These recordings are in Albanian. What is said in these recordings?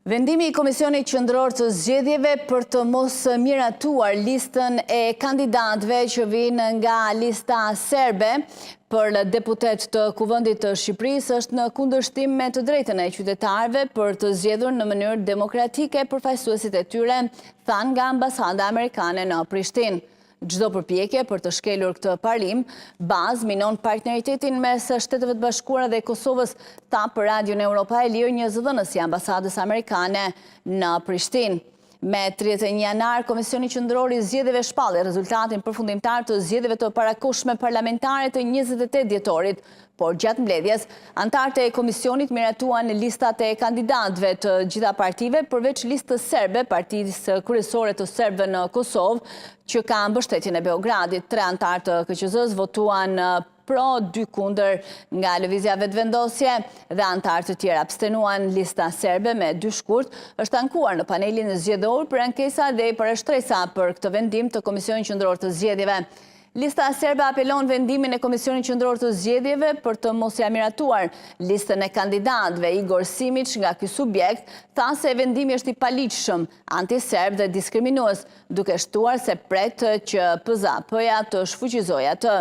Vendimi i Komisionit Qendror të Zgjedhjeve për të mos miratuar listën e kandidatëve që vijnë nga lista serbe për deputetë të Kuvendit të Shqipërisë është në kundërshtim me të drejtën e qytetarëve për të zgjedhur në mënyrë demokratike përfaqësuesit e tyre, thanë nga ambasada amerikane në Prishtinë. Çdo përpjekje për të shkelur këtë parim bazë minon partneritetin mes Shteteve të Bashkuara dhe Kosovës, tha për Radion Europa e Lirë një zëdhënës i ambasadës amerikane në Prishtinë. Me 31 janar, Komisioni Qendror i Zgjedhjeve shpalli rezultatin përfundimtar të zgjedhjeve të parakohshme parlamentare të 28 dhjetorit, Por gjatë mbledhjes, anëtarët e komisionit miratuan listat e kandidatëve të gjitha partive, përveç listës serbe, partisë kryesore të serbëve në Kosovë, që ka mbështetjen e Beogradit. Tre anëtarë të KQZ-së votuan pro, dy kundër nga Lëvizja Vetëvendosje dhe anëtarë të tjerë abstenuan. Lista serbe me 2 shkurt është ankuar në panelin zgjedhor për ankesa dhe parashtresa për këtë vendim të Komisionit Qendror të Zgjedhjeve. Lista Serbe apelon vendimin e Komisionit Qendror të Zgjedhjeve për të mos ia miratuar listën e kandidatëve. Igor Simiq nga ky subjekt tha se vendimi është i paligjshëm, antiserb dhe diskriminues, duke shtuar se pret që PZAP-ja të shfuqizojë atë.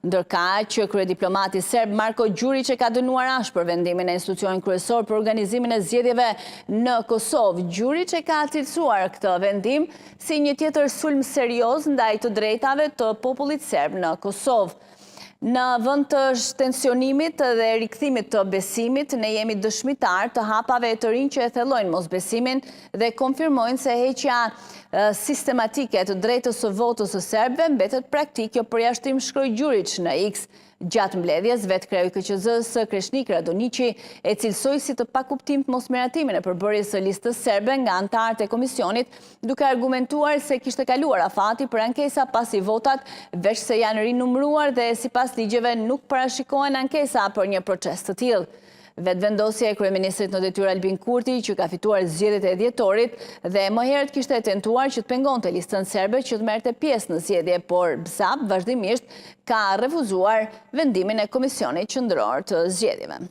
Ndërkaq, kryediplomati serb Marko Gjuriq e ka dënuar ashpër vendimin e institucionit kryesor për organizimin e zgjedhjeve në Kosovë. Gjuriq e ka cilësuar këtë vendim si një tjetër sulm serioz ndaj të drejtave të popullit serb në Kosovë. Në vend të shtensionimit dhe rikthimit të besimit, ne jemi dëshmitarë të hapave të rinj që e thellojnë mosbesimin dhe konfirmojnë se heqja sistematike e të drejtës së votës së serbëve mbetet praktikë jo përjashtim, shkroi Gjuriq në X. Gjatë mbledhjes, vetë kreu i KQZ-së, Kreshnik Radoniqi, e cilësoi si të pakuptimtë mosmiratimin e përbërjes së listës serbe nga anëtarët e komisionit, duke argumentuar se kishte kaluar afati për ankesa pasi votat veçse janë rinumëruar dhe sipas ligjeve nuk parashikohen ankesa për një proces të tillë. Vetëvendosje e kryeministrit në detyrë Albin Kurti, që ka fituar zgjedhjet e dhjetorit dhe më herët kishte tentuar që të pengonte listën serbe që të merrte pjesë në zgjedhje, por BZAP vazhdimisht ka refuzuar vendimin e Komisionit Qendror të Zgjedhjeve.